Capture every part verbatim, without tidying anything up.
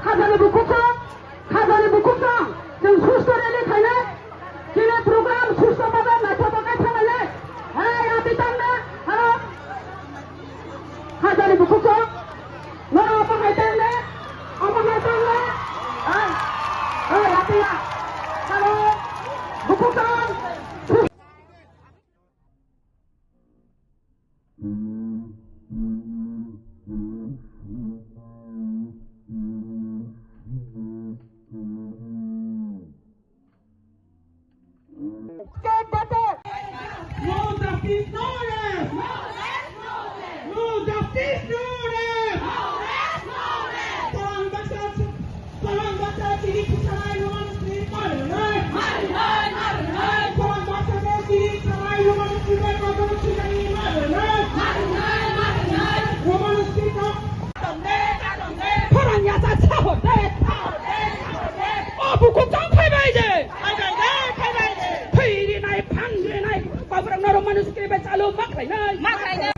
Khajani bukhuk song, khajani bukhuk song, chwng susto rally khainai, chini program susto babe naithotok khe thanglainai. Hei, abi tangna, haro. Khajani bukhuk song, noro omo hai tangna, omo hai tangna. Hei, hei, abi ya. Haro, bukhuk song. No justice, no rest. No justice, no rest. Tolangba Tolangba chini khusalai Roman script marinai. Marinai, marinai. Tolangba chini khusalai Roman script marinai. Marinai, marinai. Roman script no. Katonde, katonde. Khorang yasa sahode. Sahode, sahode. O bukhuk chong phaibai de. Phaibai de, phaibai de. Phairinai, phangrinai. Babrang na Roman script bai chalu makrainai. Makrainai.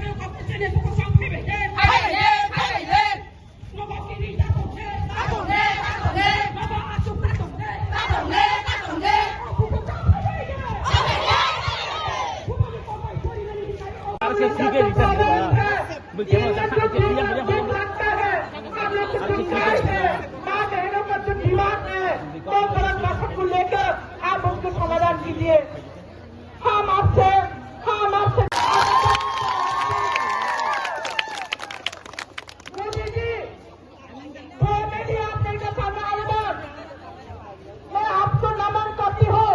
Chini bukhuk chong phaibai de. Phaibai de, phaibai de. हम आपसे, हम आपसे मोदी जी, वो मेरी आप नहीं कर पाना अलवर, मैं आपको नमन करती हूँ।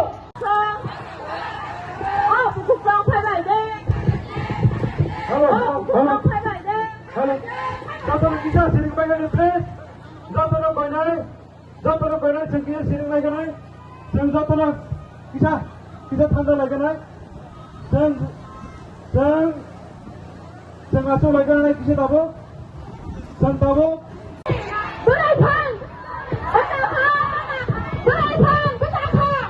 Hello, hello, hello. Jotono kisa siring bai gani, please. Jotono koinai. Jotono koinai chwng kisa siring lai ganai. Chwng jotono kisa, kisa thanda lai ganai. Chwng, chwng, chwng aswk lai ganai kisa tabuk. Chwng tabuk. Bwrwi phan! Bwrwi phan! Bwrwi phan! Bwrwi phan!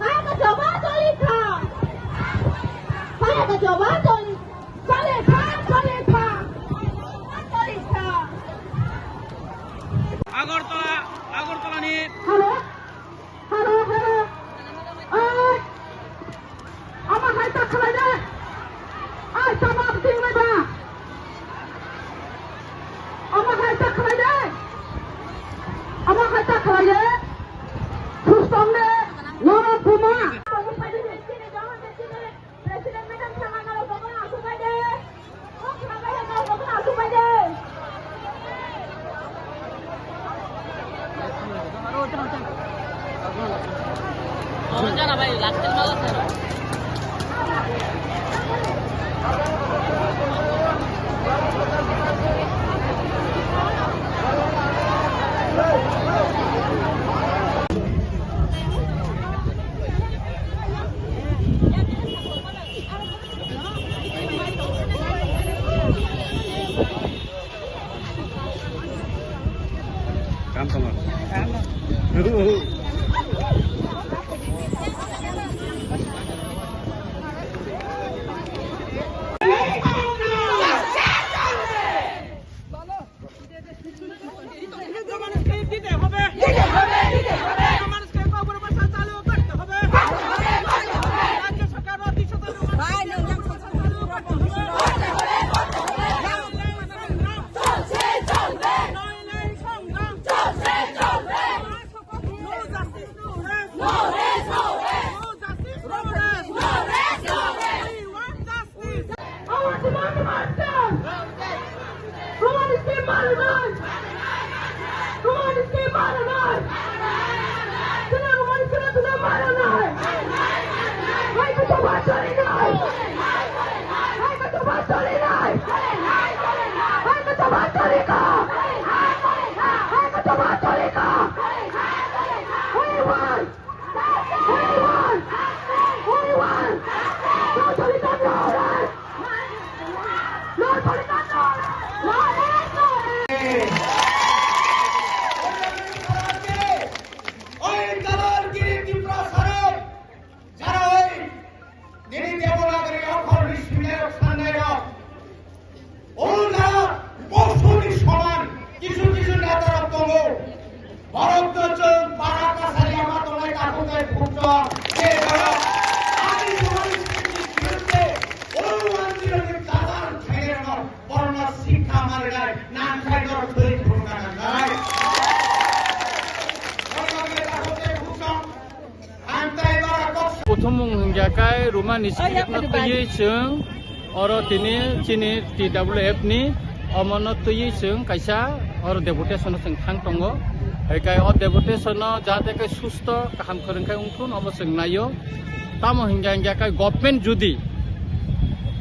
Hai ka choba choli kha. Hai ka choba choli. Chole kha, chole kha. Choli kha. Agartala, Agartala ni. Hello. Hello, hello. Oi. Ama hai ta khlai de. Ai, tama abding le ba. Ama hai ta khlai de. Ama hai ta khlai de. Sustom de. Noro buma. President madam sama nalo baba asuk de. Kam tongma. Roman script দিতে হবে। দিতে হবে, দিতে হবে। Roman script অগ্রভাষা চালু করতে হবে। করতে হবে, করতে হবে। রাজ্য সরকার অতি সত্বর Roman script অগ্রভাষা চালু করতে হবে। করতে হবে, করতে হবে। চলছে, চলবে। নয় নয় সংগ্রাম। চলছে, চলবে। No justice, no rest. No rest, no rest. No justice, no rest. No rest, no rest. We want justice. Our demand is justice. Roman script marinai. Roman script marinai. Chwla Roman script chwla marinai. Hai ka choba choli nai. Hai ka choba choli nai. Hai ka choba choli ka. Hai ka choba choli ka. We want. We want. We want. No solidarity, no rest. Kuthumung hingya kai Roman script no twiwi chwng oro tini chini T W F ni omono twiwi chwng kaisa oro deputation o chwng thang tongo. Hai kai o deputation no jate kai susto kaham kwrwng khai wngthun omo chwng naio. Tamo hingya hingya kai government judi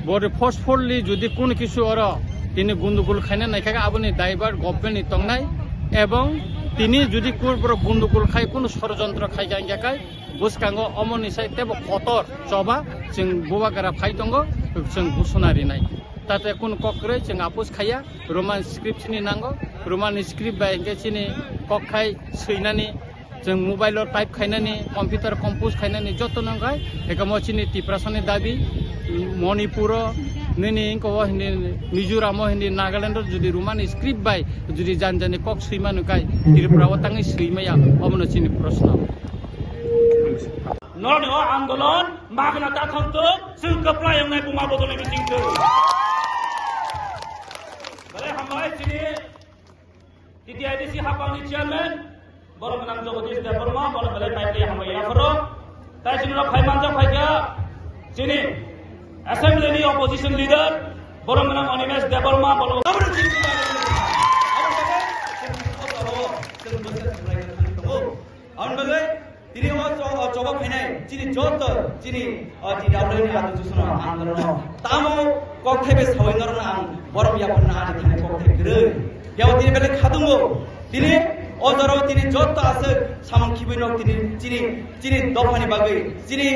bore forcefully judi kunu kisu oro tini gundugul khaina naikha aboni daibar government ni tongnai ebong tini judi kur borok gundugul khai kunu sorojontro khai hingya kai bwskango omoni sai tebo kotor choba chwng bubagra phai tongo, chwng busuna rinai. Tate kunu kok kwrwi chwng apus khaiya, Roman script chini nango, Roman script bai hingke chini kok khai swinani, chwng mobile o type khainani, computer compose khainani joto nangkhai, ekamo chini Tiprasani dabi, Manipuro, nini ingko o hindi, Mizoramo hindi, Nagalando jodi Roman script bai jodi jan jani kok swimanu kai, Tripura o tangwi swimaya, omono chini proshno. Norni o andolon magna ta thangtwk, chwng kwplai wngnai buma bodolni bisingtwi. Bale hambai chini T T I D C hapangni chairman, borok gwnang Jagadish Debbarma, borok belai paipli hambai yapharo. Tai chini rok phai manjak phaikha chini assembly ni opposition leader, borok gwnang Animesh Debbarma, borok Aboni bagwi tini o cho-, o choba phainai chini joto chini, o, T W F ni adu jusuno androno tamo kok thaibe sawi norokno ang borok yapharna ani thani kok thai kwrwi. Yabo tini belai khatungo tini o jorao tini joto aswk samung khibi nok tini chini, chini dophani bagwi chini